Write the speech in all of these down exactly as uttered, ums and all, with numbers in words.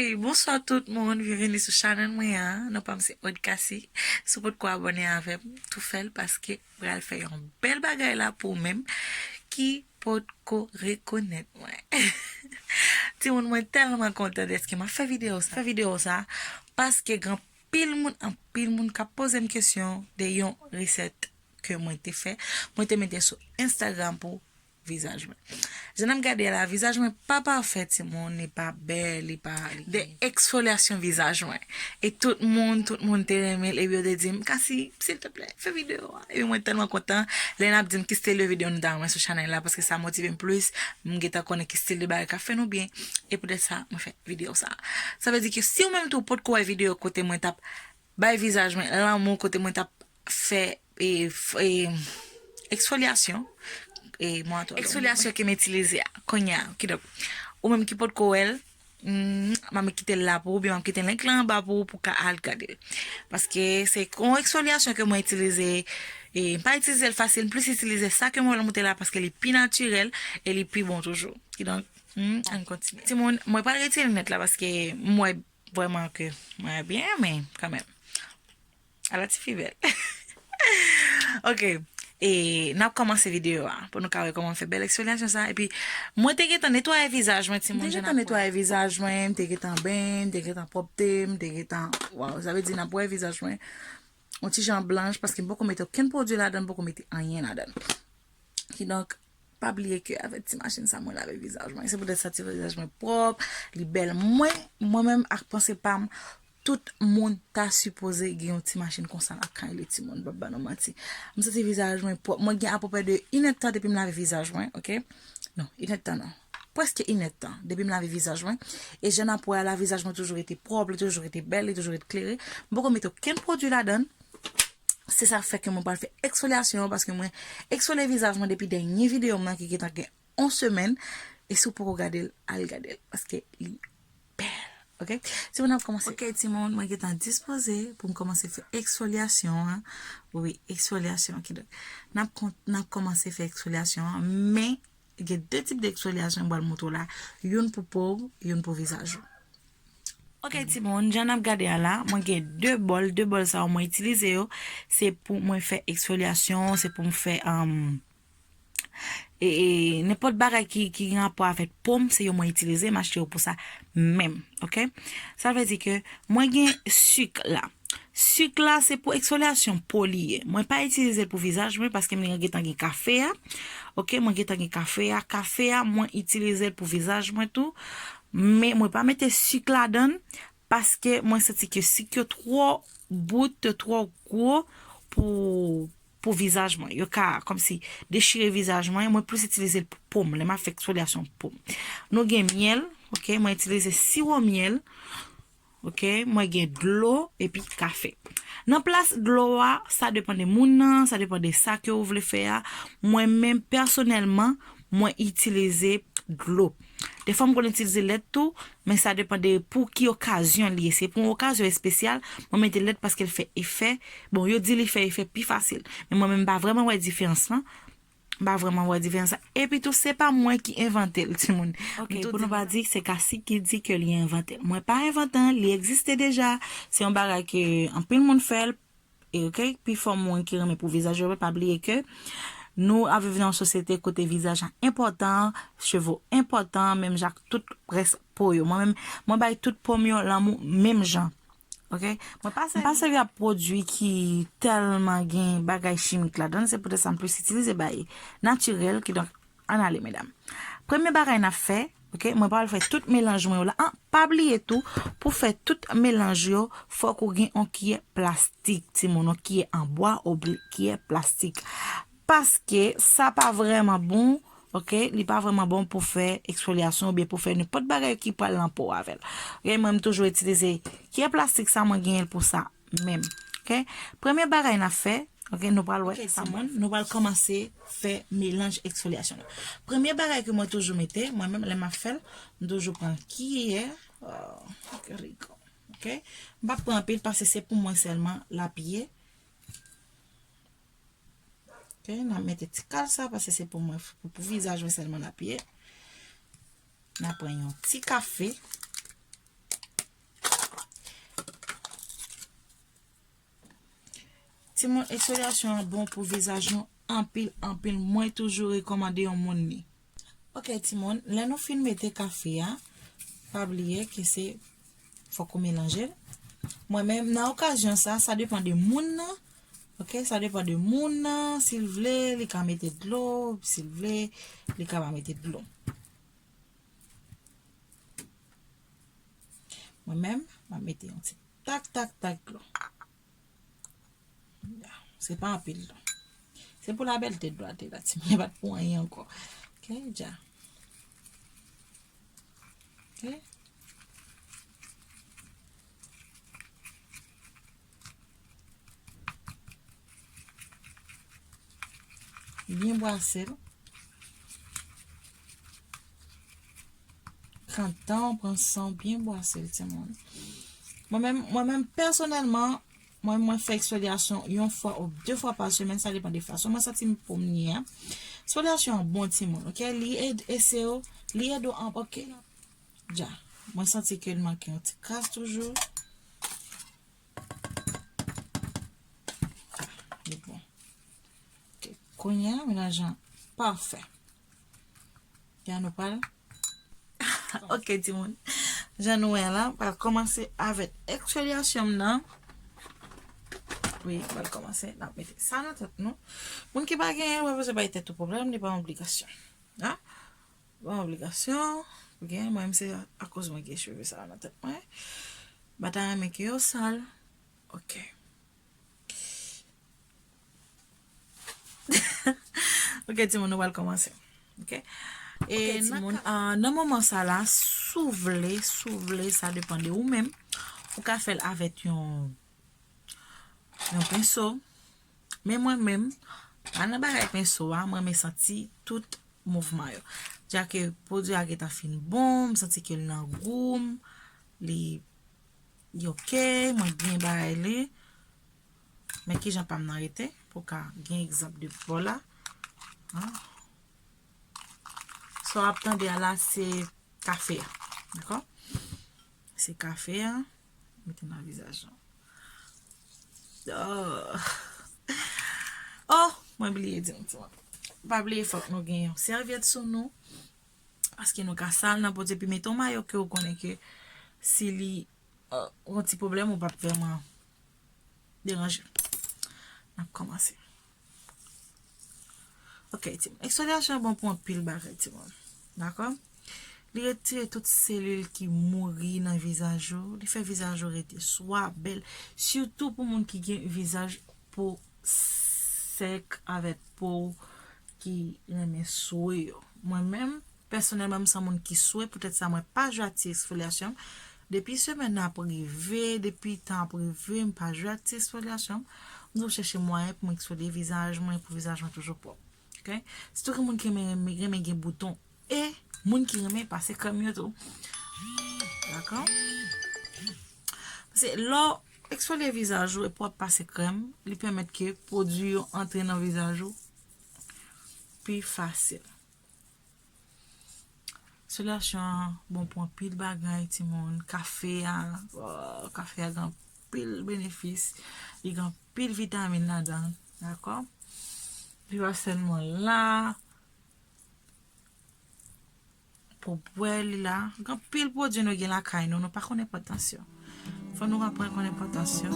Hey, bonswa tout moun, byenveni sou chanèl mwen an. Non pa m se Aude Cassy. Si w potko abòne avè m, tou fè l paske m pral fè yon bèl bagay la pou ou menm ki potko rekonèt mwen. Timoun, mwen tèlman kontan dèske m ap fè videyo sa. Fè videyo sa paske gen anpil moun, anpil moun k ap poze m kesyon de yon resèt ke mwen te fè. Mwen te mete sou Instagram pou vizaj mwen. Jan n ap gade la, vizaj mwen pa pafè, timoun, li pa bèl, li pa, de eksfolyasyon vizaj mwen. E tout moun, tout moun te renmen l, epi yo te di m, "Cassy, silteplè, fè videyo a." Epi mwen tèlman kontan, lè n ap di m ki stil de videyo nou ta renmen sou chanèl la, paske sa motive m plis, m gentan konnen ki stil de bagay k ap fè nou byen, e poutèt sa, mwen fè videyo sa. Sa vle di ke si ou menm tou potko wè videyo kote mwen t ap bay vizaj mwen lanmou, kote mwen t ap fè e, f- e, eksfolyasyon, e, mwen atò eksfolyasyon ke m itilize a, kounye a, kidonk, ou menm ki potko wè l, mm, m ap kite l la pou ou, oubyen m ap kite link lan anba pou ou, pou w ka al gade l. Paske se yon eksfolyasyon ke mwen itilize, e, m pa itilize l fasil, m plis itilize sa ke mwen montre la, paske li pi natirèl, e li pi bon toujou. Kidonk, mm, ann kontinye. Timoun, mwen pral retire linèt la, paske m wè vrèman ke mwen byen, men kanmenm. Ala ti fi bèl. Ok. E n ap kòmanse videyo a pou nou ka wè kòman m fè bèl eksfolyasyon sa. Epi, mwen te gentan netwaye vizaj mwen, timoun, jan n ap wè. Mwen te gentan netwaye vizaj mwen, m te gentan benyen, m te gentan pwòpte, m te gentan, waw, sa vle di n ap wè vizaj mwen yon ti jan blanch, paske m poko mete okenn pwodui ladan, m poko mete anyen ladan. Kidonk, pa bliye ke avèk ti machin sa, mwen lave vizaj mwen. Se poutèt sa ti vizaj mwen pwòp, li bèl. Mwen, mwen menm ak panse pa m, tout moun ta sipoze gen yon ti machin konsa lakay li, timoun, m p ap ba nou manti. M santi vizaj mwen pwòp. Mwen gen apeprè de inèdtan depi m lave vizaj mwen, ok? Non, inèdtan non. Prèske inèdtan depi m lave vizaj mwen. E jan n ap wè a la, vizaj mwen toujou rete pwòp, li toujou rete bèl, li toujou rete klere. M poko mete okenn pwodui ladan l. Se sa k fè ke mwen pral fè eksfolyasyon an, paske mwen eksfolye vizaj mwen depi dènye videyo m nan ki gentan gen yon semèn. E si w poko gade l, al gade l, paske li bèl. Ok? Timoun, n ap kòmanse. Ok, timoun, mwen gentan dispoze pou m kòmanse fè eksfolyasyon an. Wi, eksfolyasyon. Kidonk, n ap kon- n ap kòmanse fè eksfolyasyon an, men gen de tip de eksfolyasyon m pral montre w la. Youn pou po w, youn pou vizaj ou. Ok, timoun, jan n ap gade a la, mwen gen de bòl. De bòl sa yo, mwen itilize yo, se pou mwen fè eksfolyasyon, se pou m fè, um, e, e, nenpòt bagay ki, ki gen rapò avèk po m, se yo mwen itilize, m achte yo pou sa menm, ok? Sa vle di ke mwen gen sik la. Sik la, se pou eksfolyasyon po li ye. Mwen pa itilize l pou vizaj mwen, paske mwen gentan gen kafe a. Ok, mwen gentan gen kafe a. Kafe a, mwen itilize l pou vizaj mwen tou. Men mwen pa mete sik ladan l, paske mwen santi ke sik yo twò bout, yo twò gwo pou, pou vizaj mwen. Yo ka, kòmsi, dechire vizaj mwen. Mwen plis itilize l pou po m, lè m ap fè eksfolyasyon po m. Nou gen myèl, ok, mwen itilize siwo myèl. Ok, mwen gen dlo epi kafe. Nan plas dlo a, sa depann de moun nan, sa depann de sa ke ou vle fè a. Mwen menm, pèsonèlman, mwen itilize dlo. Defwa m konn itilize lèt tou, men sa depann de pou ki okazyon li ye. Se pou yon okazyon espesyal, mwen mete lèt paske l fè efè. Bon, yo di li fè efè pi fasil. Men mwen menm, m pa vrèman wè diferans lan. M pa vrèman wè diferans la. Epi tou, se pa mwen ki envante l, timoun. Ok, pou nou pa di se Cassy ki di ke li envante l. Mwen pa envante l, li egziste deja. Se yon bagay ke anpil moun fè l. E ok, pi fò moun ki renmen pou vizaj yo, pa bliye ke nou ap viv nan yon sosyete kote vizaj la enpòtan, cheve w enpòtan, menm jan ak tout rès po yo. Mwen menm, mwen bay tout po m yo lanmou menm jan. Ok? Mwen pa sèvi, m pa sèvi ak pwodui ki tèlman gen bagay chimik ladan l, se poutèt sa m plis itilize bagay natirèl, kidonk, ann ale, medam. Premye bagay n ap fè, ok, mwen pral fè tout melanj mwen yo la. An, pa bliye tou, pou fè tout melanj yo, fòk ou gen yon kiyè plastik, timoun, yon kiyè an bwa oubyen kiyè plastik. Paske sa pa vrèman bon, ok, li pa vrèman bon pou fè eksfolyasyon oubyen pou fè nenpòt bagay ki pral nan po avè l. Ok, mwen, m toujou itilize kiyè plastik sa, mwen genyen l pou sa menm. Ok, premye bagay n ap fè, ok, nou pral wè sa mwen, nou pral kòmanse fè melanj eksfolyasyon nan. Premye bagay ke mwen toujou mete, mwen menm, lè m ap fè l, m toujou pran kiyè, oh, rigo. Ok, m p ap pran anpil paske se pou mwen sèlman l ap ye. Ok, n ap mete ti kal sa, paske se pou mwen, pou, pou vizaj mwen sèlman l ap ye. N ap pran yon ti kafe. Timoun, eksfolyasyon an bon pou vizaj nou anpil, anpil. Mwen toujou rekòmande yon moun li. Ok, timoun, lè nou fin mete kafe a, pa bliye ke se, fòk ou melanje l. Mwen menm, nan okazyon sa, sa depann de moun nan. Ok, sa depann de moun nan. Si l vle, li ka mete dlo. Si l vle, li ka pa mete dlo. Mwen menm, m ap mete yon ti tak, tak, tak dlo. Ya, se pa anpil, non. Se pou labèlte dlo a te la, timoun, pa t pou anyen ankò. Ok, dja. Ok. Byen bwase l. Pran tan w, pran san w, byen bwase l, timoun. Mwen menm, mwen menm, pèsonèlman, mwen, mwen fè eksfolyasyon yon fwa ou de fwa pa semèn, sa depann de fason mwen santi m pou m ye a. Eksfolyasyon an bon, timoun, ok? Li ed-, ese w, li ede w an, ok? Dja. Mwen santi ke l manke yon ti kras toujou. Li bon. Ok, kounye a, menaj lan pafè. Ya nou pral. Ok, timoun. Jan nou wè la, pral kòmanse avèk eksfolyasyon m nan. Wi, pral kòmanse. N ap mete sa nan tèt nou. Moun ki pa genyen, w pa bezwen bay tèt ou pwoblèm, li pa yon obligasyon. Ha? Bon, obligasyon. Ou gen, mwen menm se akoz mwen gen cheve sa nan tèt mwen. M pa ta renmen ke yo sal. Ok. Ok, timoun, nou pral kòmanse. Ok? E ok, timoun, ah, nan moman sa la, si w vle, si w vle, sa depann de ou menm. Ou ka fè l avèk yon, yon penso. Men mwen menm, pa nan bagay penso a, mwen renmen santi tout mouvman yo. Dja ke pwodui a gentan fin bon, m santi ke l nan gou m, li, li ok, mwen byen bay li. Men kijan pa m nan rete, pou ka gen egzanp de bò la. An. Sa w ap tande a la, se kafe a. Dakò? Se kafe a. Mete nan vizaj lan. Oh. Oh, mwen bliye di nou, timoun. Pa bliye, fòk nou gen yon sèvyèt sou nou. Paske nou ka sal nan pwodui, epi mete yon mayo ke ou konnen ke si li, euh, yon ti pwoblèm, ou p ap vrèman deranje. N ap kòmanse. Ok, timoun. Eksfolyasyon bon pou anpil bagay, timoun. Dakò? Li retire tout selil ki mouri nan vizaj ou. Li fè vizaj ou rete swa, bèl. Sitou pou moun ki gen vizaj po sèk avèk po ki renmen swe yo. Mwen menm, pèsonèlman, m se yon moun ki swe, poutèt sa mwen pa jwe ak ti eksfolyasyon m. Depi semèn nan ap rive, depi tan ap rive, m pa jwe ak ti eksfolyasyon m. M toujou chèche mwayen pou m eksfolye vizaj mwen, pou vizaj mwen toujou pwòp. Ok? Sitou gen moun ki renmen, renmen, renmen gen bouton. E moun ki renmen pase krèm yo tou. Dakò? Paske lè w eksfolye vizaj ou epi w ap pase krèm, li pèmèt ke pwodui yo antre nan vizaj ou pi fasil. Eksfolyasyon an bon pou anpil bagay, timoun. Kafe a, oh, kafe a gen anpil benefis. Li gen anpil vitamin ladan l, dakò? Li pa sèlman la pou bwè, li la. Gen anpil pwodui nou gen lakay nou, nou pa konn enpòtans yo. Fò nou aprann konn enpòtans yo.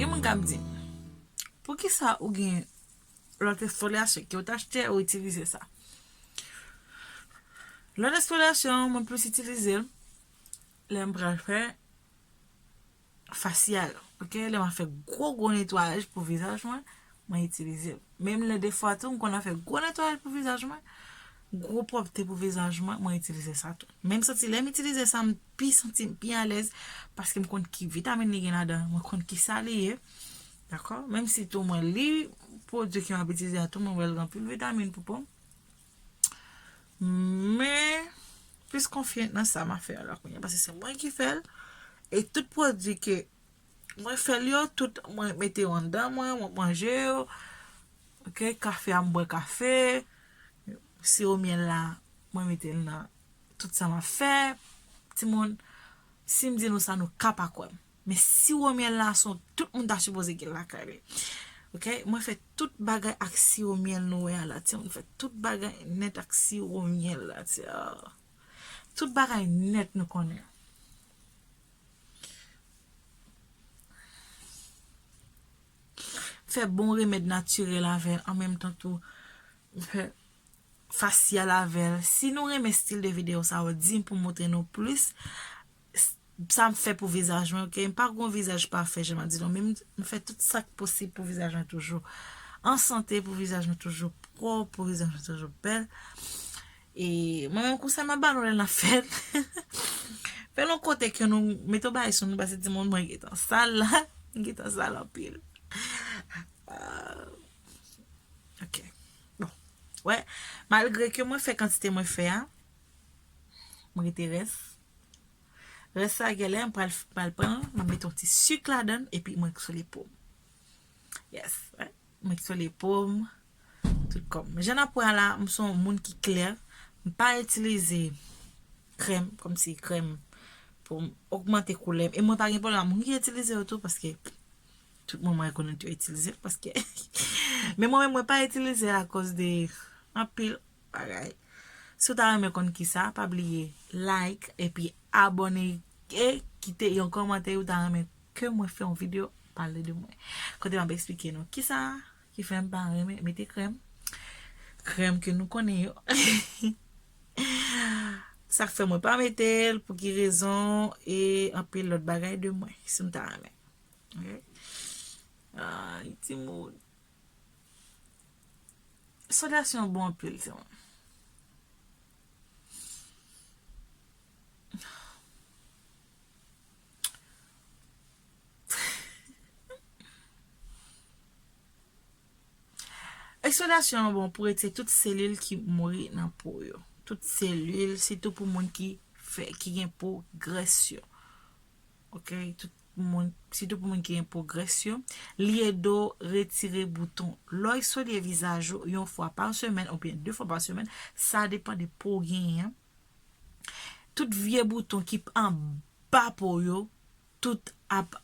Gen moun k ap di m, poukisa ou gen lòt eksfolyasyon ke w t achte, ou itilize sa? Lòt eksfolyasyon, mwen plis itilize l lè m pral fè fasyal, ok? Lè m ap fè gwo, gwo netwayaj pou vizaj mwen, mwen itilize l. Menm lè defwa tou, m konn ap fè gwo netwayaj pou vizaj mwen, gwo pwòpte pou vizaj mwen, mwen itilize sa tou. Men m santi lè m itilize sa, m pi santi m pi alèz, paske m konn ki vitamin li gen ladan, mwen konn kisa li ye. Dakò? Menm si tou mwen li, pwodui ke m ap itilize a tou, mwen wè l gen anpil vitamin pou po m. Men, plis konfyans nan sa m ap fè a la kounye a, paske se mwen ki fè l. E tout pwodui ke mwen fè l yo, tout mwen mete yo anndan mwen, mwen manje yo. Ok, kafe a, m bwè kafe. Siwo myèl la, mwen mete l nan tout sa m ap fè. Timoun, si m di nou sa, nou ka pa kwè m. Men siwo myèl la, se yon tout moun ta sipoze gen lakay li. Ok, mwen fè tout bagay ak siwo myèl nou wè a la, timoun. Fè tout bagay nèt ak siwo myèl la, ti, ah. Tout bagay nèt nou konnen. Fè bon remèd natirèl avè l, an menm tan tou, fè fasyal avè l. Si nou renmen stil de videyo sa yo, di m pou m montre nou plis. S-, sa m fè pou vizaj mwen, ok? M pa gon vizaj pafè, jan m ap di nou, men m, m fè tout sa k posib pou vizaj mwen toujou an sante, pou vizaj mwen toujou pwòp, pou vizaj mwen toujou bèl. E mwen menm konsa m ap ba nou lè n ap fè l. Fè l yon kote ke nou mete yon bagay sou nou, paske timoun mwen gentan sal la, m gentan sal anpil. Ah, ok. Bon. Wè, malgre ke mwen fè kantite mwen fè a, mwen rete rès. Rès sa, genlè, m pral, pral pran l, m ap mete yon ti sik ladan l, epi mwen eksfolye po m. Yes, wè. M eksfolye po m, tout kò m. Jan n ap wè a la, m se yon moun ki klè. M pa itilize krèm, kòmsi krèm pou m ogmante koulè m. E mwen pa gen pwoblèm ak moun ki itilize yo tou, paske tout moun mwen rekonèt yo itilize l, paske men mwen menm, mwen pa itilize l akoz de anpil bagay. Si w ta renmen konn kisa, pa bliye like epi abòne e kite yon kòmantè ou ta renmen ke mwen fè yon videyo pale de mwen. Kote m ap eksplike nou kisa ki fè m pa renmen mete krèm. Krèm ke nou konnen yo. Sa k fè mwen pa mete l, pou ki rezon, e anpil lòt bagay de mwen, si m ta renmen. Ok? Ay, timoun. Eksfolyasyon bon anpil, timoun. Eksfolyasyon an bon pou retire tout selil ki mouri nan po yo. Tout selil, sitou pou moun ki fè, ki gen po grès yo. Ok, tout moun, sitou pou moun ki gen po grès yo. Li ede w retire bouton. Lè w eksfolye vizaj ou yon fwa pa semèn oubyen de fwa pa semèn, sa depann de po w genyen an. Tout vye bouton ki anba po yo, tout ap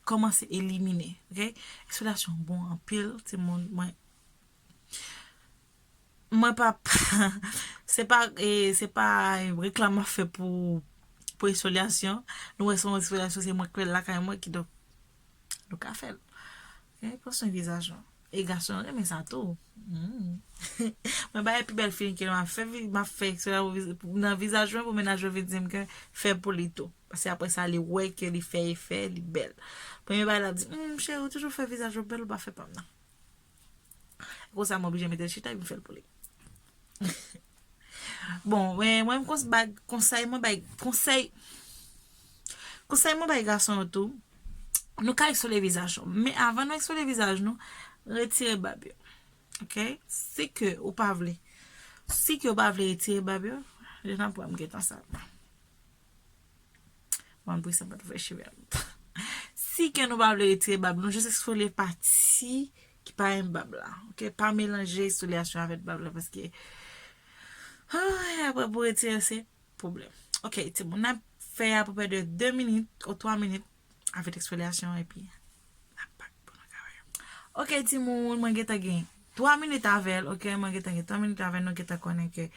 kòmanse elimine, ok? Eksfolyasyon bon anpil, timoun, mwen, mwen pa, se pa, e, se pa reklam m ap fè pou, pou eksfolyasyon. Nou wè se yon eksfolyasyon, se mwen k fè l lakay mwen, kidonk, nou ka fè l. Ok? Pran swen vizaj nou. E gason yo renmen sa tou. Mm. Mwen bay pi bèl feeling ke lè m ap fè vi-, m ap fè ekspresyon nan vizaj mwen pou mennaj mwen vin di m ke fè pou li tou. Paske apre sa, li wè ke li fè efè, li bèl. Premye bagay, l ap di, "Hmm, cheri, ou toujou fè vizaj ou bèl, ou pa fè pa m nan." Konsa, mwen oblije mete l chita epi m fè l pou li. Bon, mwen, mwen, kons-, bay, konsèy, mwen bay, konsèy, konsèy mwen bay gason yo tou, nou ka eksfolye vizaj nou. Men avan nou eksfolye vizaj nou, retire bab yo. Ok? Si ke ou pa vle, si ke ou pa vle retire bab yo, jan n ap wè m gentan sal. Mwen, pou sa, m pa t fè cheve a lontan. Si ke nou pa vle retire bab nou, jis eksfolye pati ki pa gen bab la. Ok? Pa melanje eksfolyasyon avèk bab la, paske, ay, apre pou retire, se pwoblèm. Ok, timoun, n ap fè apeprè de de minit ou twa minit avèk eksfolyasyon, epi n ap back pou nou ka wè. Ok, timoun, mwen gentan gen twa minit avè l, ok, mwen gentan gen twa minit avè l, nou gentan konnen ke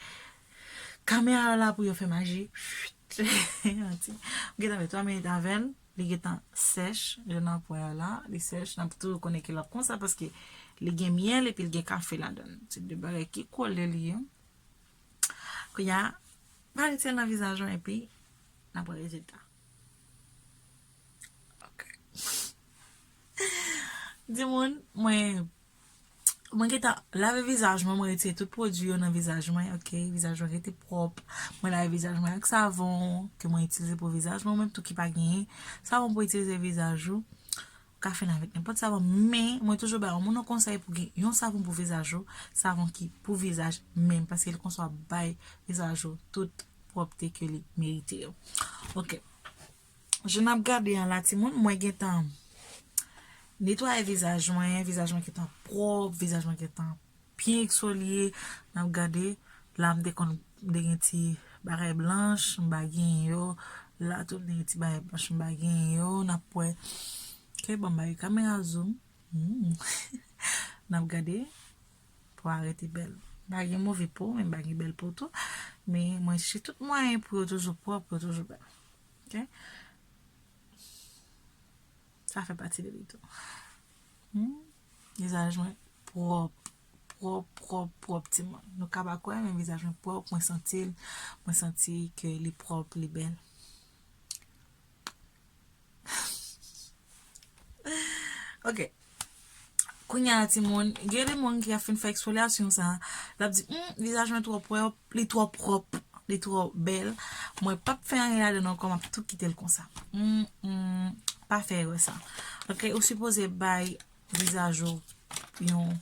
kamera yo la pou yo fè maji. Mwen gentan fè twa minit avè l, li gentan sèch, jan n ap wè a la, li sèch, n ap toujou konnen ke l ap konsa, paske li gen myèl epi l gen kafe ladan l. Se de bagay ki kole li ye. Kounye a, pa retire l nan vizaj ou epi n ap wè rezilta. Ok. Timoun, mwen, mwen gentan lave vizaj mwen, mwen retire tout pwodui yo nan vizaj mwen, ok? Vizaj mwen rete pwòp. Mwen lave vizaj mwen ak savon ke mwen itilize pou vizaj mwen, menm tou ki pa genyen savon pou itilize vizaj ou. pa fini avèk nenpòt savon, men mwen toujou bay yon moun yon konsèy pou gen yon savon pou vizaj ou, savon ki pou vizaj menm, paske li konsa ap bay vizaj ou tout pwòpte ke li merite yo. Ok. Jan n ap gade an la, timoun, mwen gentan netwaye vizaj mwen, vizaj mwen gentan pwòp, vizaj mwen gentan byen eksfolye. N ap gade, la m te konn, m te gen ti bagay blanch, m pa genyen yo. La tou, m te gen ti bagay blanch, m pa genyen yo. N ap wè. Ok, ban m bay kamera zoom. Hmm. N ap gade. Po a rete bèl. M pa gen move po, men m pa gen bèl po tou. Men mwen chèche tout mwayen pou yo toujou pwòp, pou yo toujou bèl. Ok? Sa fè pati de li tou. Hmm? Vizaj mwen pwòp, pwòp, pwòp, pwòp, timoun. Nou ka pa kwè, men vizaj mwen pwòp, mwen santi l, mwen santi ke li pwòp, li bèl. Ok. Kounye a, timoun, gen de moun ki ap fin fè eksfolyasyon sa, l ap di, hmm, vizaj mwen twò pwòp, li twò pwòp, li twò bèl. Mwen p ap fè anyen ladan l ankò, m ap tou kite l konsa. Hmm, hmm, pa fè erè sa. Ok, ou sipoze bay vizaj ou yon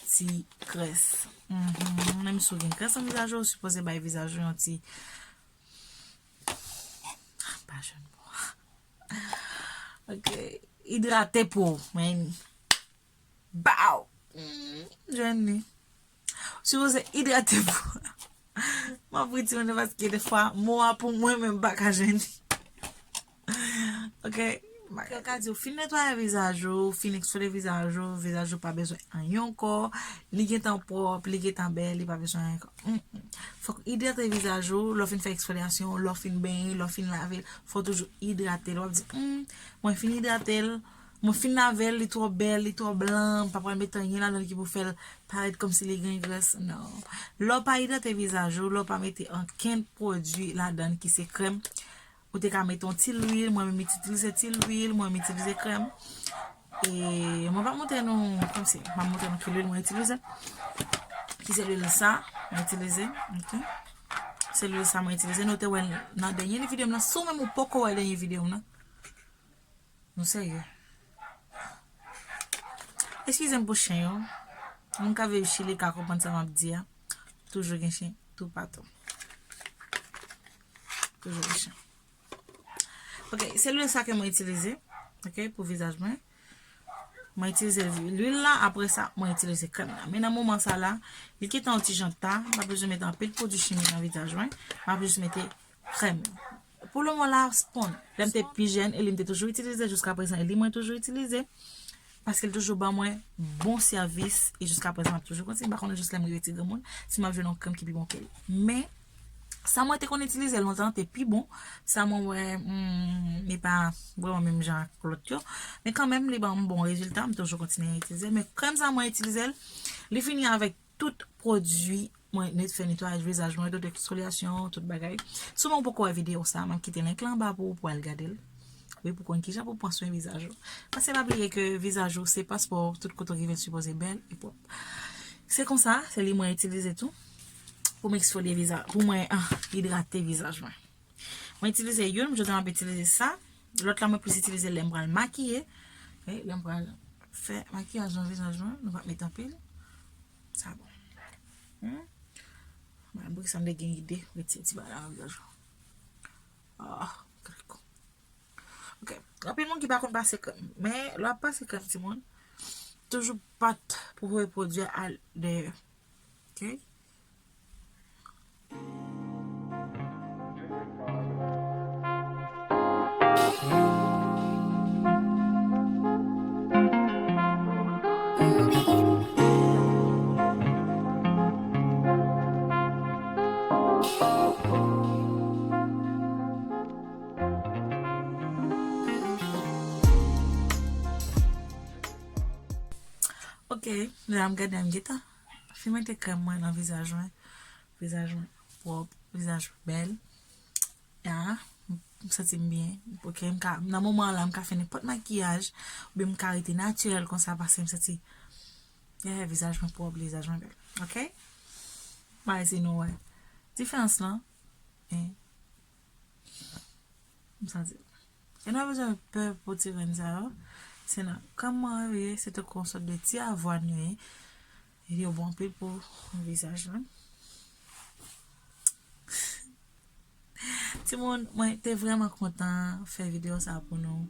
ti grès. Mhm, menm si w gen grès nan vizaj ou, ou sipoze bay vizaj ou yon ti, pa jwenn mo. Ok, idrate po w, men. Baw! Mm, jwenn li. Ou sipoze idrate po w. M ap ri timoun paske defwa mo a pou mwen menm pa ka jwenn li. Ok. Yo ka di w fin netwaye vizaj ou, fin eksfolye vizaj ou, vizaj ou pa bezwen anyen ankò, li gentan pwòp, li gentan bèl, li pa bezwen anyen ankò. Mm, mm. Fòk idrate vizaj ou, lè w fin fè eksfolyasyon, lè w fin benyen, lè w fin lave l, fò w toujou idrate l. W ap di, hmm, mwen fin idrate l, mwen fin lave l, li twò bèl, li twò blan, m pa pral mete anyen ladan l ki pou fè l parèt kòmsi li gen grès. Non. Lè w pa idrate vizaj ou, lè w pa mete ankenn pwodui ladan l ki se krèm, ou te ka mete yon ti lwil, mwen menm itilize ti lwil, mwen menm itilize krèm. E mwen pa montre nou, kòmsi, m pa montre nou ki lwil mwen itilize. Ki se lwil sa, mwen itilize, ok. Se lwil sa mwen itilize, nou te wè l nan dènye videyo m nan. Si w menm ou poko wè dènye videyo m nan, nou serye. Eskize m pou chen yo. Moun k ap viv Chili ka konprann sa m ap di a. Toujou gen chen toupatou. Toujou gen chen. Ok, se lwil sa ke mwen itilize, ok, pou vizaj mwen. Mwen itilize lwil la, apre sa, mwen itilize krèm la. Men nan moman sa la, li gentan yon ti jan ta, m pa bezwen mete anpil pwodui chimik nan vizaj mwen. M ap jis mete krèm. Pou le moman la, Spond. Lè m te pi jèn, e li m te toujou itilize jiska prezan, e li mwen toujou itilize. Paske l toujou ban mwen bon sèvis, e jiska prezan, m ap toujou kontinye. M pa konnen jis lè m rive ti granmoun, si m ap jwenn yon krèm ki pi bon ke li. Men, sa mwen te konn itilize lontan, te pi bon. Sa mwen wè, hmm, li pa vrèman menm jan ak lòt yo. Men kanmenm, li ban m bon rezilta, m toujou kontinye itilize l. Men krèm sa mwen itilize l, li vini avèk tout pwodui mwen net fè netwayaj vizaj mwen, tout eksfolyasyon, tout bagay. Si w poko wè videyo sa, m ap kite link lan anba pou ou pou al gade l. Wi, pou konn kijan pou pran swen vizaj ou. Paske pa bliye ke vizaj ou se paspò w, tout kote w rive l sipoze bèl e pwòp. Se konsa, se li mwen itilize tou pou m eksfolye vizaj, pou mwen, ah, idrate vizaj mwen. Mwen itilize youn, jodi a m ap itilize sa. Lòt la, mwen plis itilize lè m pral makiye. Ok, lè m pral fè makiyaj nan vizaj mwen, nou pa met anpil. Sa bon. Hmm? Mwen bri sa m te gen ide, retire ti bagay la nan vizaj ou. Ah, krèk. Ok. Anpil moun ki pa konn pase krèm. Men, lè w ap pase krèm, timoun, toujou pat pou repwodui al dèyè. Ok? Ok, la m gade m gentan fin mete krèm mwen nan vizaj mwen. Vizaj mwen pwòp, vizaj mwen bèl. Ya, m santi m byen. Ok, m ka, nan moman an la, m ka fè nenpòt makiyaj, oubyen m ka rete natirèl konsa, paske m santi, yeah, vizaj mwen pwòp, vizaj mwen bèl. Ok? M a di nou wè diferans lan. Eh. M santi. E nou pa bezwen pè pou ti grenn sa yo. Sena, kòman yo ye, se tankou yon sòt de ti avwàn yo ye. Yo bon anpil pou vizaj lan. Timoun, mwen te vrèman kontan fè videyo sa pou nou.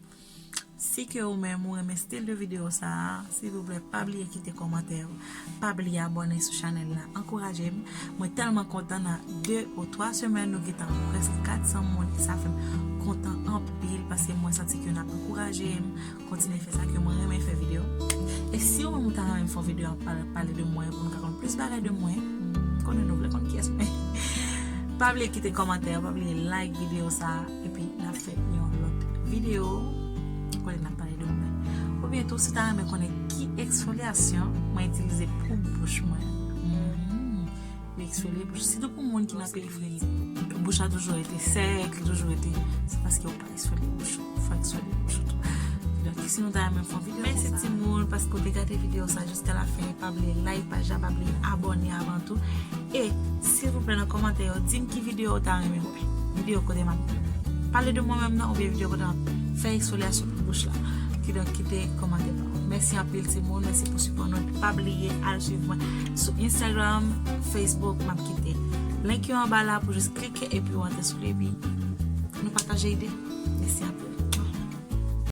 Si ke ou menm ou renmen stil de videyo sa a, silvouplè pa bliye kite kòmantè ou, pa bliye abòne sou chanèl la, ankouraje m. Mwen tèlman kontan, nan de ou twa semèn nou gentan prèske kat san moun, e sa fè m kontan anpil paske mwen santi ke n ap ankouraje m kontinye fè sa, ke mwen renmen fè videyo. E si ou menm ou ta renmen m fè yon videyo ap pale, pale de mwen, pou nou ka konn plis bagay de mwen, konnen nou vle konn kiyès mwen. Pa bliye kite kòmantè, pa bliye like videyo sa, epi n ap fè yon lòt videyo kote n ap pale de mwen. Oubyen tou, si w ta renmen konnen ki eksfolyasyon mwen itilize pou bouch mwen. Hmm. Yo eksfolye bouch, sitou pou moun ki nan peyi fredi. Bouch la toujou rete sèk, li toujou rete, se paske ou pa eksfolye bouch ou, fò eksfolye bouch ou tou. Donk, si nou ta renmen fè yon videyo konsa. Mèsi timoun, paske w te gade videyo sa jiska la fen. Pa bliye like paj la, pa bliye abòne avan tou. E, silvouplè, nan kòmantè yo, di m ki videyo ou ta renmen wè. Videyo kote m ap pale de mwen menm nan, oubyen videyo kote m ap fè eksfolyasyon pou bouch la. Kidonk, kite kòmantè pa w. Mèsi anpil, timoun. Mèsi pou sipò nou. Pa bliye al swiv mwen sou Instagram, Facebook. M ap kite link yo anba la pou jis klike epi w antre sou li, epi nou pataje ide. Mèsi anpil.